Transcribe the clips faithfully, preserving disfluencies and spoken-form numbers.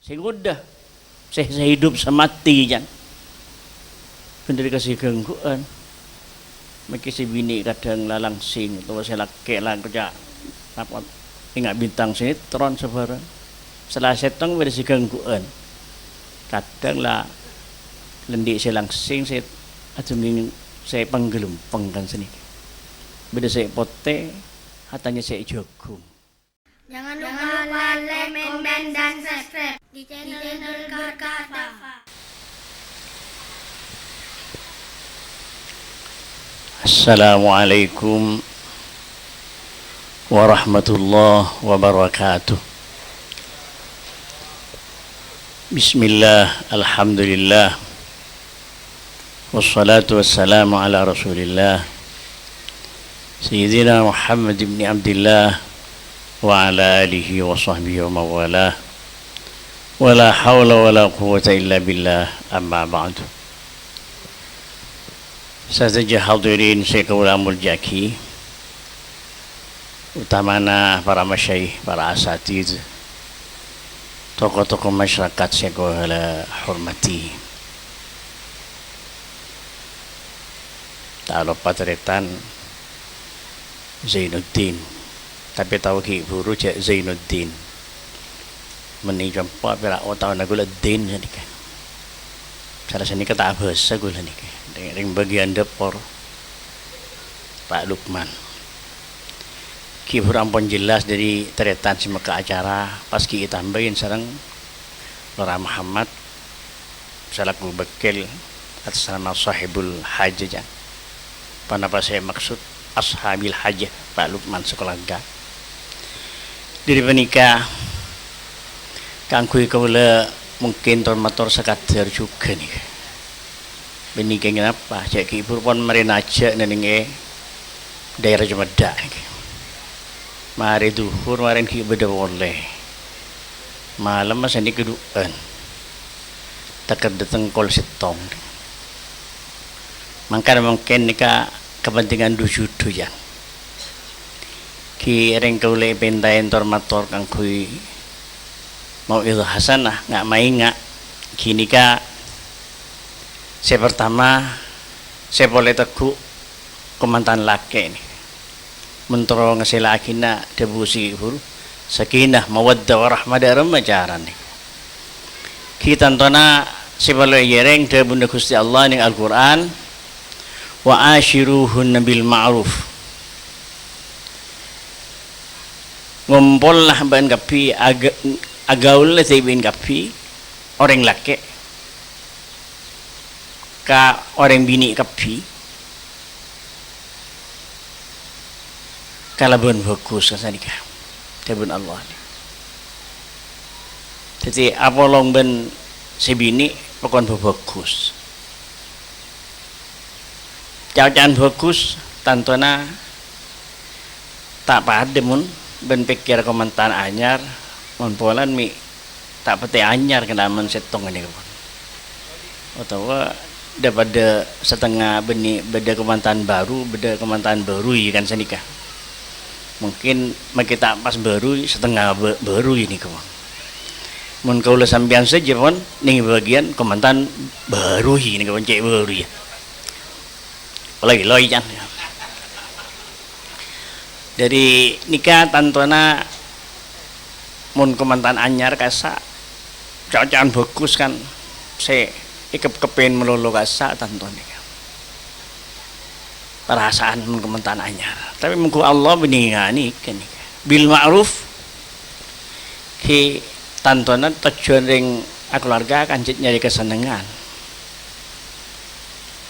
Dhi-ngodâ, sè, sè hidup sè matè, jân. Bhendher ka sè gangguan. Mangkè sè binè' kadhâng la langsing, otabâ sè lakè' la koca' apa, enga' bintang sinetron sabhârâng. Sala sèttong bâdâ sè gangguan. Kadhâng la lendhi' sè langsing, sè adhungngèng sè pangghâlempeng kan sanèka. Bâdâ sè potè, atanya sè jhâghung. Jangan lupa like, comment, dan subscribe di channel Berkah Tafa. Assalamualaikum warahmatullahi wabarakatuh. Bismillah, alhamdulillah. Wassalatu wassalamu ala Rasulillah, Sayyidina Muhammad ibni Abdillah, wa ala alihi wa sahbihi wa mawalah. Wa la haula wa la quwwata illa billah, amma ba'du. Sadhâjâ hadirin sè kaulâ molja'aghi, otamana para masyayikh, para asatidz, tokoh-tokoh masyarakat sè kaulâ hormati. Ta' loppa tarètan Zainuddin, tapè tao ghi' bhuru jhâ' Zainuddin. Mennèng compo' pèra' otaona ghulâ Din sanèka. Sala sanèka ta' abhâsa ghulâ nèka. Rèng, rèng bâgiyân dâpor. Pak Lukman. Ghi' bhuru ampon jelas dâri tarètan sè mekka acara, pas ghi' ètambâi sareng Lora Muhammad salaku bâkkèl atas nama Sahibul Hajah, jân. Ponapa sè maksud Ashabil Hajah, Pak Lukman sakalangka? Dâri panèka, kaangghuy kaulâ mungkin tor-mator sakadâr jhughân nèka. Bânnè kèngèng napa? Jhâ' ghi' bhuru pon marèna ajâ' nèng è daerah Cemedda' nèka. Marè dhuhur marèn ghi' bâdâ polè. Malemma sanèka dhu'ân. Tèkèr dâteng kol sèttong. Mangkana mungkin nèka kapentingan du-judu, jân. Ghi' rèng kaulâ èpèntaè tor-mator kaangghuy mau'izah hasanah, nga'-maènga'. Ghânèka sè partama, sè polè tegghu' kamantan lakè' nèka. Mon terro ngasella'aghina dhâbu sè bhuru, sakinah, mawaddah, warahmah, dâ' remma carana. Ghi' tantona sè parlo èyèrèng dhâbuna Ghustè Allah nèng Al-Qur'an, "Wa asyiruhunna bil ma'ruf." Ngompolla bâ'na kabbhi, aga-, aghâulla dhibi'na kabbhi, orèng lakè', ka orèng binè' kabbhi. Kalabân bhâghus, ka sanèka dhâbuna Allah. Dhâddhi, apolong bân sè binè' pokon bhâghus. Ca'-oca'an bhâghus, tantona ta' padâ mon bân pèkkèr kamantan anyar, mon polana mè' ta' patè anyar kennèng mon sèttong ghânèka pon. Otabâ dâ-, padâ satengnga bânnè bâdâ kamantan bhâru, bâdâ kamantan bhâru, iyâ kan sanèka. Mungkin makè ta' pas bhâru, satengnga bhâ-, bhâru ghânèka pon. Mon kaulâ sampèyan sajjhâ pon, nèng bâgiyân kamantan bhâru ghânèka pon, cè' bhâru, iyâ. Loi-loi, can. Dhâddhi nèka tantona mon kamantan anyar kassa', ca'-oca'an bhâghus kan sè èkep-keppèn malolo kassa' tantona nèka. Parasaan mon kamantan anyar. Tapè mongghu Allah bânnè nganèka nèka. Bil ma'ruf, ghi' tantona tojjhuwân rèng akalowarga kan jhât nyarè kasennengngan.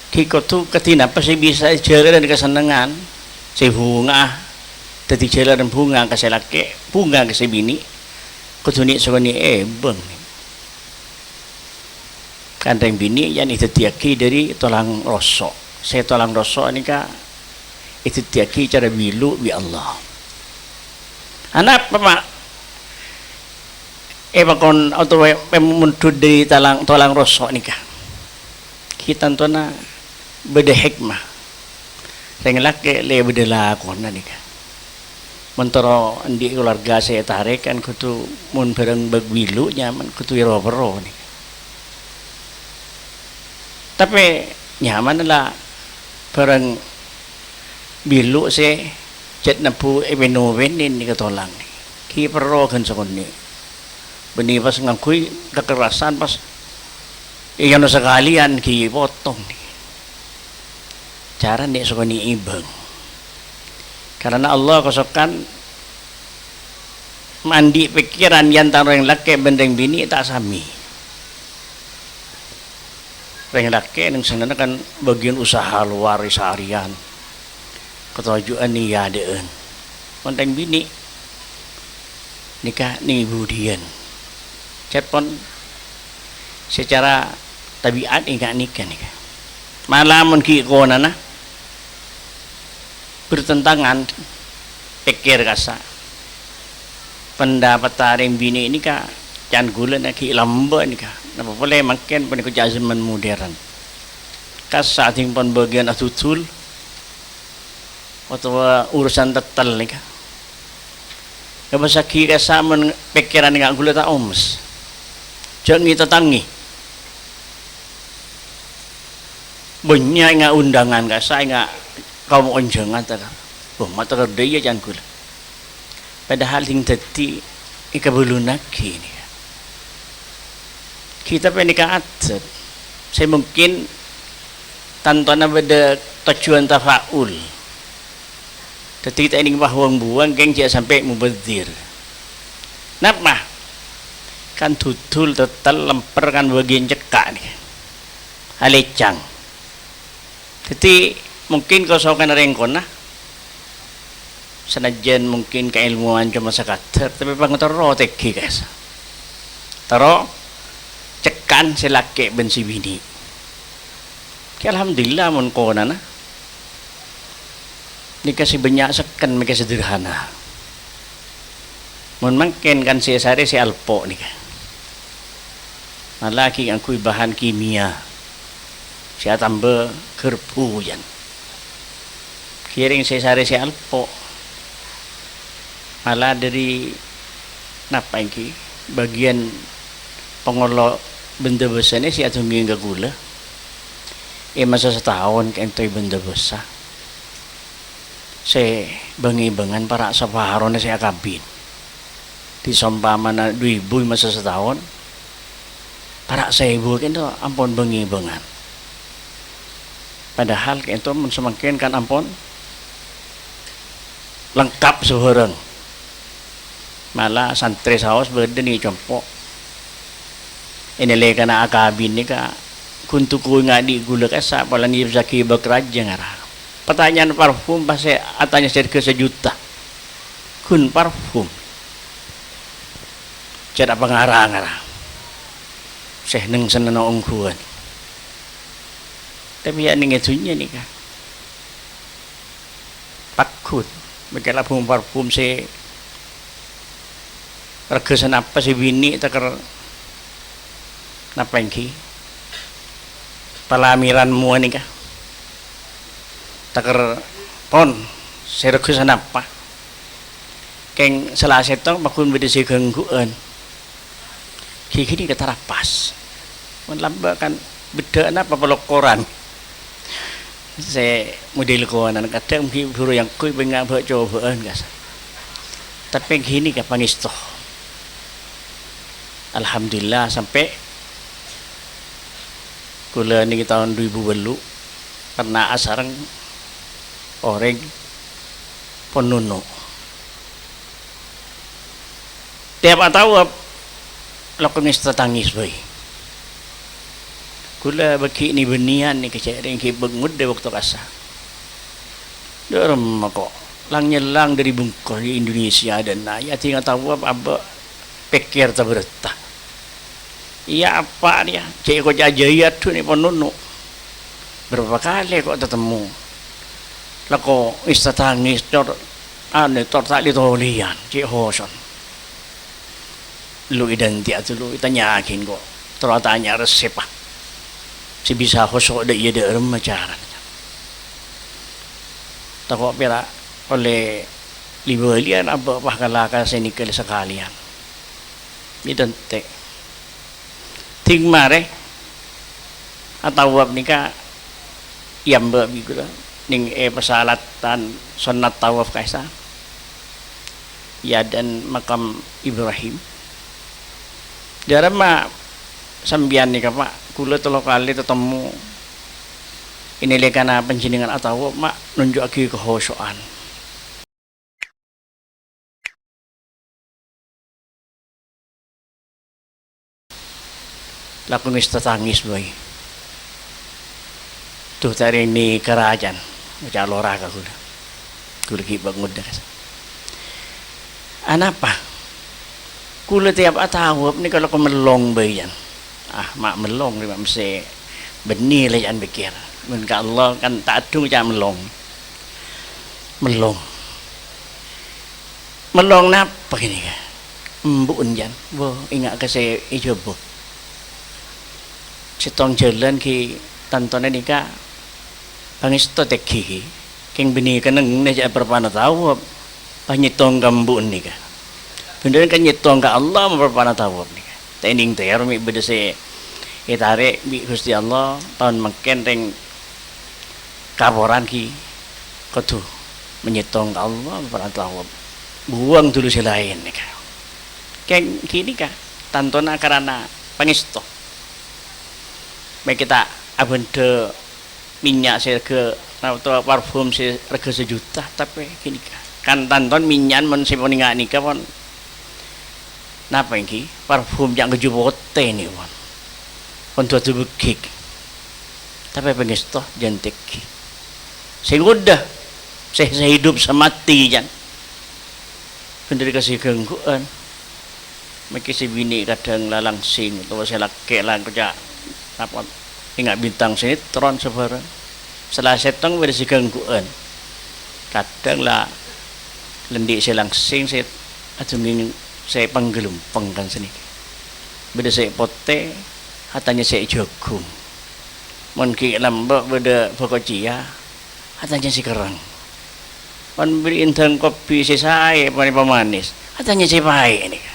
Ghi' kodhu kadhi napa sè bisa jhâlânan kasennengngan, sè bhunga, dhâddhi jhâlânan bhunga ka sè lakè', bhunga ka sè binè', kodhu nè'-sakonè' èbâng. Kan rèng binè' jhân èdhâddhiyâghi dhâri tolang rosso'. Sè tolang rosso' nèka èdhâddhiyâghi cara bilu' bi' Allah. Anapa, ma' èpakon otabâ èmondhut dhâri talang, tolang rosso' nèka? Ghi' tantona bâdâ hèkmah. Rèng lakè' lè bâdâ lakona nèka. Mon terro andi' kaluwarga sè ètarèk kan kodhu mon bhârâng bâk bilu' nyaman kodhu èro-perro nèka. Tapè nyaman la bhârâng bilu' sè jhât nebbhu èpèno-pènè nèka tolang. Ghi' perro ghân sakonè'. Bânnè pas ngangghuy kakerasan pas èyano sakalèyan ghi' potong. Carana sakonè' imbâng. Karana Allah kasokan andi' pèkkèran è antara rèng lakè' bân rèng binè' ta' samè. Rèng lakè' neng sèngana kan bâgiyân usaha lowar sahariyan. Katoju'an nèyadhâ'ân. Mon rèng binè' nèka nèng budiyân. Cèt pon secara tabi'at ènga' nèka nèka. Mala mon ghi' konana bertentangan pèkkèr kassa'. Pendapatta rèng binè' nèka can ghulâ naghi' lambâ' nèka. Napa polè mangkèn panèka jhâman modern. Kassa' dhing pon bâgiyân adudul otabâ urusan tèttèl nèka. Ngabâssaghi kassa' mon pèkkèran ènga' ghulâ ta' omes. Jhâ' ngè-tatangngè. Bânnya' ènga' undangan kassa' ènga' kaom onjhângan ta' ka. Bâh, matèr dâiyâ can ghulâ. Padahal sing dhâddhi èkabâlunaghi nèka. Kita panèka adât sè mungkin tantona bâdâ tojjhuwân tafa'ul. Dhâddhi ta' ènèng pas wong-buwâng kèng jhâ' sampè' mubazir. Napa? Kan dudul tèttèl lèmpèr kan bâgiyân cekka' nèka. Alècang. Dhâddhi mungkin kasokanna rèng kona Sanajjân mungkin kaèlmowan coma sakadâr, tapè pangènto terro tèngghi, guys. Terro cekkan sè lakè' bân sè binè'. Kè, alhamdulillah, mon konana. Nèka sè bânnya' sekken mèkè sederhana. Mon mangkèn kan sè sarè sè alpo' nèka. Mala ghi' ngangghuy bahan kimia sè atamba garbu, jân. Ghi' rèng sè sarè sè alpo'. Mala dhâri napa èngghi? Bâgiyân pangolo bhendhâ bhâsana sè adhungngè ka kaulâ. È masa sataon kaènto è bhendhâ bhâsa. Sè bâng-èbângan para' saparona sè akabin. Dhâddhi, saompamana du èbu è masa sataon, para' saèbu kaènto ampon bâng-èbângan. Padahal kaènto mon samangkèn kan ampon lengkap sabhârâng. Mala santrè saos bâdâ nè compo'. È nalèkana akabin nèka, ghun tokoè ngadhi' ghulâ kassa' polana èpèssaghi bâk rajâ ngara. Patanya'an parfum pas sè atanya sè arghâ sajuta. Ghun parfum. Jhâ' apa ngara-ngara. Sè neng-sennengnga ongghuwân. Tapè yâ neng è dhunnya nèka. Pagghun. Mèkkèr parfum-parfum sè règhâ sanapa sè binè' takèr napa èngghi? Palamiran mowa nèka. Takèr pon sè règhâ sanapa. Kèng sala sèttong pagghun bâdâ sè ghângghu'ân. Ghi-ghini ka tarapas. Mon lambâ' kan beddhâ'na apa palokoran. Sè model kowanan kadhâng ghi' buru èangghuy bânnya' bâ'-cobâ'ân, kas. Tapè ghini ka pangèsto. Alhamdulillah, sampè' kaulâ nèka taon du èbu bâllu' pernah asareng orèng Ponnono. Tèyap atawaf, lako ngèsta tangès bhâi. Kaulâ bâghi' nè-bânnèyan nèka cè' rèng ghi' bâk ngodâ bâkto kassa'. Dâ'remma ko', lang-nyellang dâri bungkos è Indonesia dâ' enna', yâ, dhing atawaf abâ' pèkkèr tabârâtta. Iyâ, apa' rèya? Cè' ko' cajâi adhu nè' Ponnono. Bârâmpa kalè ko' tatemmo. Lako ngèsta tangès, cor, anu, tor ta' li-tolèyan, cè' hoson. Lu èdhânte'a dulu, ètanya'aghin ko'. Terro atanya reseppa. Sè bisa hoso' dâ' iyâ dâ'remma carana. Tako' pèra' ollè Li-bâliyân abâ' pahala ka sè nèka sakalèyan. Èdhânte'. Dhing marè atawaf nèka èambâ' bi' kaulâ nèng è pasalatan sonnat tawaf ka'issa'. È adâ'na makam Ibrahim. Dâremma sampèyan nèka, Pa', kaulâ tello kalè tatemmo è nalèkana panjhennengngan atawaf, Ma', nonjhu'aghi kahosyu'an. Lako ngèsta tangès bhâi. Duh, ta' rèng nèka rajâna, ngoca' lora ka kaulâ. Kaulâ ghi' bâ' ngodâ, kas. Anapa? Kaulâ tèyap atawaf nèka lako mellong bhâi, jân. Ah, ma' mellong rè, ma' messè bânnè lè, jân, pèkkèr. Mon ka Allah kan ta' adhung ca' mellong. Mellong. Mellong napa ghânèka? Embu'en, jân. Wah, enga' ka sè èjhâbâ. Sèttong jhâlân ghi' tantona nèka pangèsto tèngghi ghi. Kèng bânnè kennengnganna jhâ' parpa'na tawaf. Pas nyèttong ka embu'en nèka. Bhendher kan nyèttong ka Allah parpa'na tawaf nèka. Ta' ènèng tèro mè' bâdâ sè ètarè' bi' Ghustè Allah, taon mangkèn rèng kaporan ghi kodhu manyèttong ka Allah, parpa'na tawaf. Buwâng dhulu sè laèn nèka. Kèng ghânèka, tantona karana pangèsto. Mè' ghi' ta' abhândhâ mènnya' sè règhâ, otabâ parfum sè règhâ sajuta, tapè ghânèka. Kan tanton mènnya'an mon sè ponènga' nèka pon, napa èngghi? Parfum ca' kaju potè nèka pon. Pon duwâ' bâghi'. Tapè pangèsto jhân tèngghi. Sè ngodâ, sè, sè hidup sè matè, jân. Bhendher ka sè ganggu'ân. Mangkè sè binè' kadhâng la langsing, otabâ sè lakè' la ngoca', apa, enga' bintang sinetron sabhârâng. Sala sèttong bâdâ sè ganggu'ân. Kadhâng la lendhi' sè langsing, sè adhungngèng sè panggalempeng kan sanèka. Bâdâ sè potè, atanya sè jhâghung. Mon ghi' lambâ' bâdâ bhâko cèya, atanya sè kerrèng. Mon bâri' endhâng kopi sè saè, panè pamanès, atanya sè paè' nèka.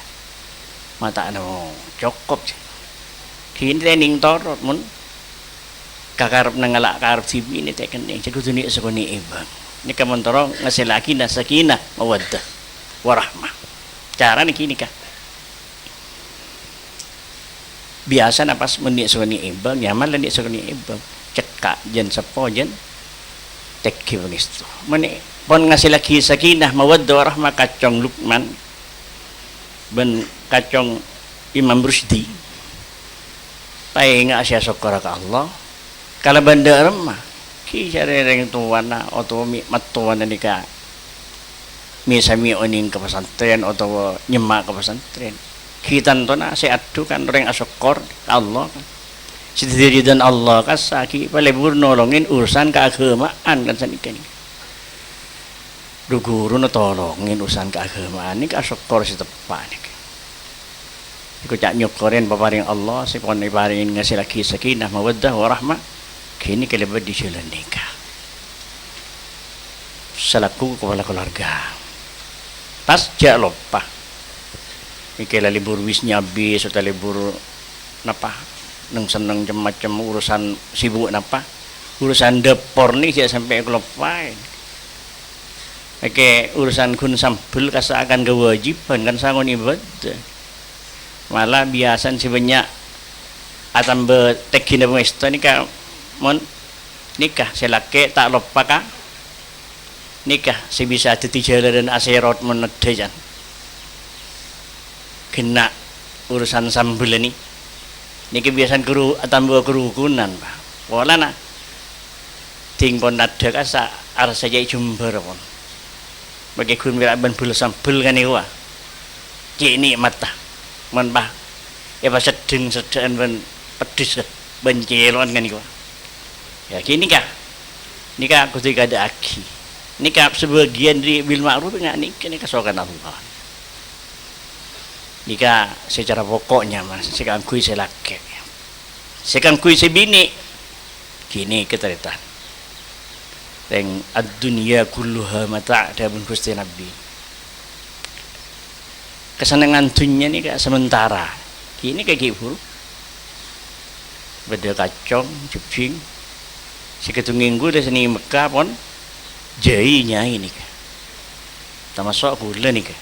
Ma' ta' no cokop, jâ. Ghini ta' ènèng torot, mon kakarep nangala' karep dhibi' nè ta' kennèng, jâ kodhu nè' sakonè' èbâng. Nèka mon toro' ngassèllaghi na-, sakinah, mawaddah, warahmah. Carana ghânèka. Biyasana pas mon nè' sakonè' èbâng, nyaman la nè' sakonè' èbâng. Cekka' jân seppo jân tèngghi pangèsto. Mon nè' pon ngassèllaghi sakinah, mawaddah, warahmah ka Cong Lukman bân ka Cong Imam Rusdi. Paènga' sè asokkora ka Allah. Kalabân dâ'remma, ghi' carè rèng towana otabâ mè', mattowana nèka mè'-samè' onèng ka pasantrèn otabâ nyemma' ka pasantrèn. Ghi' tantona sè adhu kan rèng asokkor ka Allah kan. Sè dhâddhi ridhâna Allah kassa' ghi' palebur nolongè urusan kaagâma'an kan sanèka nèka. Ru-ghuruna tolongè urusan kaagâma'an nèka asokkor sè teppa' nèka. Èkoca' nyokorè paparèng Allah sè pon èparèngè ngassèllaghi sakinah, mawaddah, warahmah. Ghini kalèbât è jhâlân nèka. Salaku kapala kalowarga. Pas jhâ' loppa. Mangkè la lebur wis nyabis, otabâ lebur napa, neng-senneng cem-macem urusan sibuk napa. Urusan dâpor nè jhâ' sampè' kaloppaè. Èkè urusan ghun sambel kassa' kan kawâjibhân, kan sangon ibâdâ. Mala biyasana sè bânnya' atamba tèngghina pangèsto nèka, mon nèka sè lakè' ta' loppa ka nèka sè bisa dhâddhi jhâlânan asèrot mon neddhâ, can. Ghenna' urusan sambella nè. Nèka biyasana karu-, atamba karukunan, Pa'. Polana dhing pon tadhâ' kassa' arassa cè' jembhâr pon. Mangkè ghun mèra bân bel-sambel kan nèko, Pa'. Cè' nè'matta. Mon, Pa', èpaseddheng seddhâ'ân bân peddhis bân cèlo'an kan nèko, Pa'. Yâ, ghi nèka. Nèka kodhu èkadâ'aghi. Nèka sabâgiyân dhâri bil ma'ruf nga' nèka, nèka kasokan Allah. Nèka secara pokok nyaman, sè kaangghuy sè lakè'. Sè kaangghuy sè binè', ghi nèka tarètan. Rèng, "Ad-dunya kulluha mata'," dhâbuna Ghustè Nabbhi. Kasennengngan dhunnya nèka samentara. Kènè' ka ghi' bhuru. Bâdâ kacong, jhebbhing. Sè kadhung èngghu dâ' sè nèng Mekkah pon jhâi nyaè nèka. Tamaso' kaulâ nèka.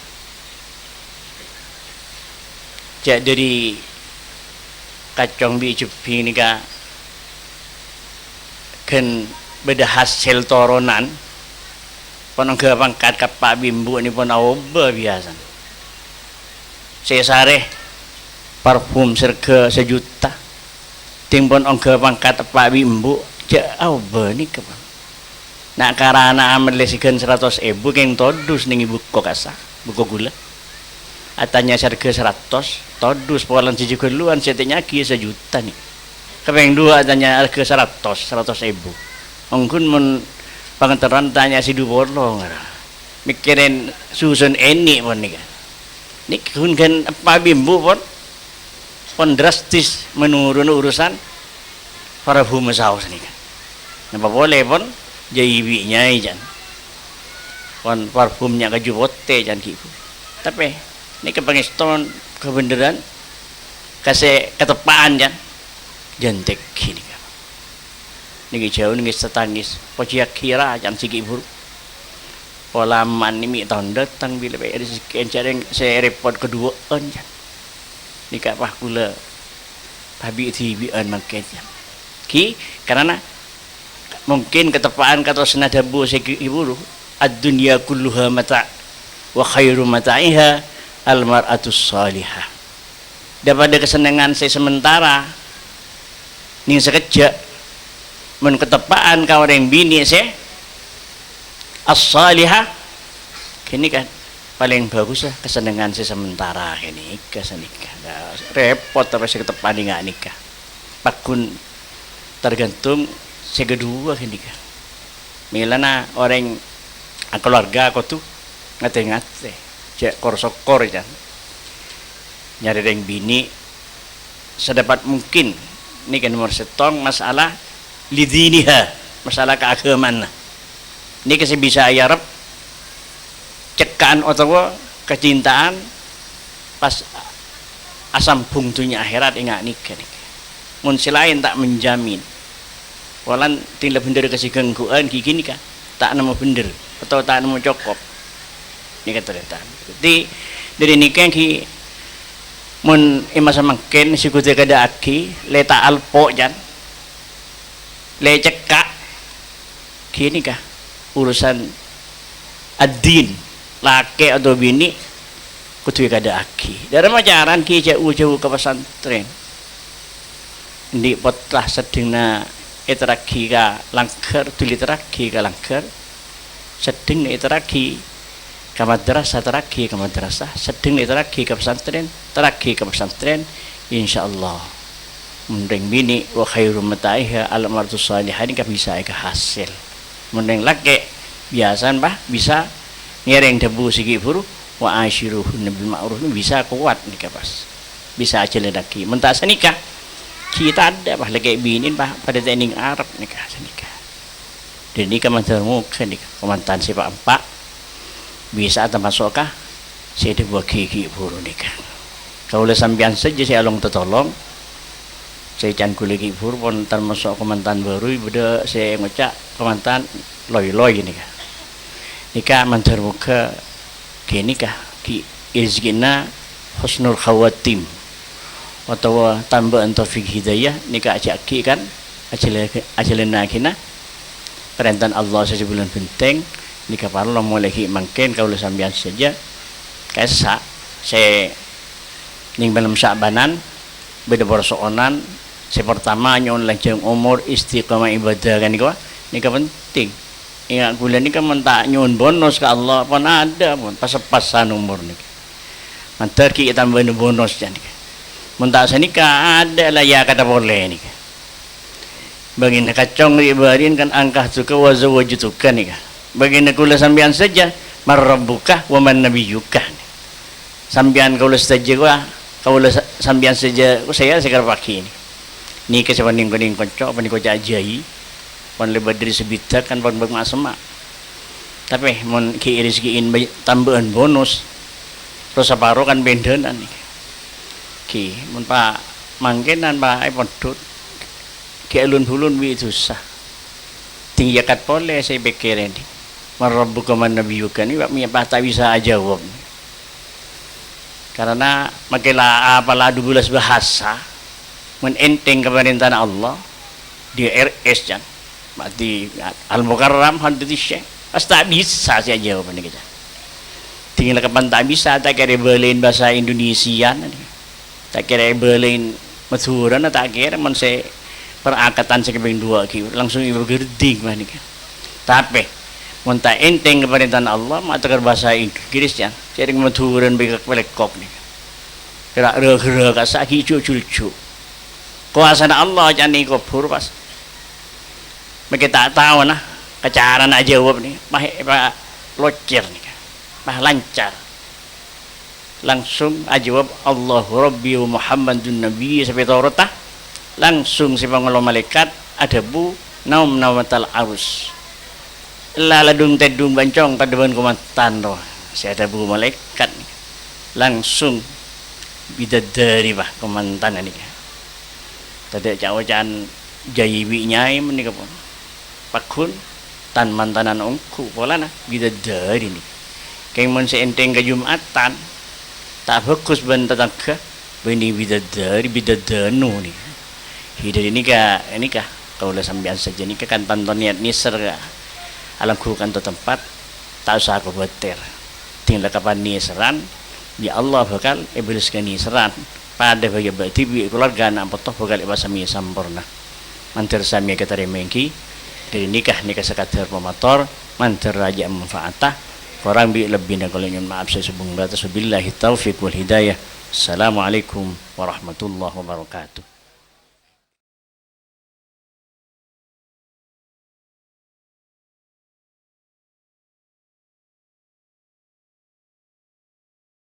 Jhâ' dâri kacong bi' jhebbhing nèka ghân bâdâ hasèl toronan, pon ongghâ pangkat ka eppa' bi' embu' nèka pon aobâ biyasana. Sè sarè parfum sè règhâ sajuta, dhing pon ongghâ pangkat eppa' bi' embu', jhâ' aobâ nèka, pon. Na' karana amellè sè ghân saratos èbu kèng todus nèng è buko kassa', buko ghulâ. Atanya sè arghâ saratos, todus polana sè jhughâlluwân sè ètanya'aghi sajuta nèka. Kapèng duwâ' atanya arghâ saratos, saratos èbu. Ongghun mon pangaterran tanya sè du polo ngara. Mèkkèrè susun ènè' pon nèka. Nèka ghun ghân eppa' bi' embu' pon. Pon drastis menurun urusan parfum saos nèka. Napa polè pon jhâi bi' nyaè, can. Pon parfum nya' kaju potè, can, ghi' bhuru. Tapè nèka pangèston kabhendherran ka sè kateppa'an, can. Jhân tèngghi nèka. Nèka jhâu nangès tatangès, pojhiyâghi ra, can, sè ghi' bhuru. Pola man nèka mè' taon dâteng bilâ bâi rejhekkèna jhâreng sè rèpot kaduwâ'ân, can. Nèka pas kaulâ pabi'-dhibi'ân mangkèn, can. Ghi, karana mungkin kateppa'an kantosna dhâbu sè ghi' bhuru, "Ad-dunya kulluha mata', wa khairu mata'iha al-mar'atus shalihah." Dâ-padâ kasennengngan sè samentara nèng sakejjhâ', mon kateppa'an ka orèng binè' sè as-shalihah, ghânèka palèng bhâghussa kasennengngan sè samentara ghânèka sanèka. Nah, rèpot tapè sè kateppa'an nèng nèka. Pagghun targhântong sè kaduwâ ghânèka. Mèlana orèng akalowarga kodhu ngatè-ngatè, jhâ' kor-sokor, can. Nyarè rèng binè' sedapat mungkin. Nèka nomor sèttong, masalah lidiniha, masalah kaaghâmana. Nèka sè bisa èarep cekkan otabâ kacintaan pas asambhung dhunnya akhèrat, ènga' nèka, nèka. Mon sè laèn ta' menjamin. Polana dhing la bhendher ka sè gangguwân ghi' ghânèka, ta' nemmo bhendher otabâ ta' nemmo cokop. Nèka tarètan. Dhâddhi, dhâri nèka ghi' mon è masa mangkèn sè kodhu èkadâ'aghi, lè ta' alpo', can. Lè cekka'. Ghânèka urusan ad-din, lakè' otabâ binè' kodhu èkadâ'aghi. Dârâmma carana ghi' jhâ'-jhâu ka pesantren. Andi' pottra seddhingnga èterraghi ka langghâr, dhuli èterraghi ka langghâr. Seddhingnga èterraghi ka madrasah, terraghi ka madrasah. Seddhingnga èterraghi ka pesantren, terraghi ka pesantren. Insyaallah, mon rèng binè', "Wa khairu mata'iha al-mar'atus shalihah," nèka bisa èkahasèl. Mon rèng lakè', biyasana, bah, bisa ngèrèng dhâbu sè ghi' bhuru, "Wa asyiruhunna bil ma'ruf," bisa kowat nèka pas. Bisa ajhâlânnaghi. Mon ta' sanèka, ghi' tadâ', bah, lakè' binè', bah, padâ ta' nèng arep nèka sanèka. Dhâddhi nèka mandhâr moghâ nèka kamantan sè pa'-empa' bisa'a tamaso' ka sè èdhâbuwâghi ghi' bhuru nèka. Kaulâ sampèyan sadhâjâ sè along-tatolong, sè can kaulâ ghi' bhuru pon tamaso' kamantan bârui, bâdâ sè ngoca' kamantan loy-loy nèka. Nèka mandhâr moghâ ghânèka ghi' rejhekkèna husnul khawatim otabâ tambâ'ân taufik hidayah nèka ajhâ'aghi kan ajhâlâ-, ajhâlânnaghinah parèntana Allah sè sabulân bhenteng nèka parlo molaè ghi' mangkèn kaulâ sampèyan sadhâjâ ka'issa' sè nèng malem Sya'banan bâdâ parso'onan sè partama nyo'on lanjhâng omor istiqamah ibadah kan nèka, nèka penting. Ènga' kaulâ nèka mon ta' nyo'on bonus ka Allah, pon adâ', pon pas-pasan omor nèka. Mandhâr ghi' ètambâna bonus jhâ' nèka. Mon ta' sanèka, adâ' la èyakata polè nèka. Bângèna kacong ri'-bâri'ân kan angkahtuka wa zawwajtuka nèka. Bângèna kaulâ sampèyan sadhâjâ, man rabbuka wa man nabiyyuka. Sampèyan kaulâ sadhâjâ kowa, kaulâ sa-, sampèyan sadhâjâ kowa sèya sè karepaghi. Nèka sè panèng-kènèng konco, panèka ca' jhâi, pon lèbât dâri sabidhâk kan pon bâ' ma'-, semma'. Tapè mon ghi' rejhekkèna bâ-, tambâ'ân bonus, Ro-saparo kan bendhânan nèka. Ghi, mon pa-, mangkènan pa èpondhut, ghi' alun-bulun bi' dhusa. Dhing yakat polè sè èpèkkèrè nèka. "Man rabbuka man nabiyyuka" nèka, pa-, pa ta' bisa ajâwâb. Karana makè la apala dubellâs bhâsa, mon ènthèng kaparèntana Allah, D R S, can. Ma'di Al-Mukarram, Hadrati Syekh. Pas ta' bisa sè ajâwâb nèka, can. Dhing la kapan ta' bisa, ta' kèra èbâlâi bhâsa Indonesiana nèka. Ta' kèra èbâlâi Madhurâna, ta' kèra, mon sè parakatan sè kapèng duwâ' ghi' langsung èpagerding panèka. Tapè, mon ta' ènthèng kaparèntana Allah, mator bhâsa Inggris, can. Sèrèng Madhurâna bi' ka-, kalèkok nèka. Kèra râ-ghârâ kassa' ghi' ju'-julju'. Kobâsana Allah can èkobhur pas. Makè ta' taona ka carana ajâwâb nèka, pas èpalocèr nèka, pas lancar. Langsung ajâwâb, "Allahu Rabbi wa Muhammadun Nabi," sapètorotta. Langsung sè pangolo malaèkat adhâbu, "Naum naumatal arus." Ella ladung tèdung bâncong kaadâbân kamantan rowa. Sè adhâbu malaèkat langsung bidadari, pa, kamantanna nèka. Tadâ' ca'-oca'an jâi bi' nyaè panèka pon. Pagghun, tan-mantanan ongghu polana bidadari nèka. Kèng mon sè ènthèng ka Jum'atan, ta' bhâghus bân tatangghâ, bânnè bidadari, bidadanu nèka. Hi, dhâri nèka, nèka, kaulâ sampèyan sadhâjâ nèka kan tanto niyat nèser ka alongghu kanto tempat, ta' osa kobâtèr. Dhing la kapan nèserran, ya Allah bhâkal èbâles ka nèserran. Padâ bhâi bâ' dhibi' kalowarga ana' poto bhâkal èpasamè samporna. Mandhâr samè èkatarèma èngghi. Dhâri nèka, nèka sakadâr pamator, mandhâr rajâ manfaata. Korang bi' lebbina kaulâ nyo'on ma'ap sè sobung bâtes. Wabillahi taufiq wal hidayah. Assalamualaikum warahmatullahi wabarakatuh.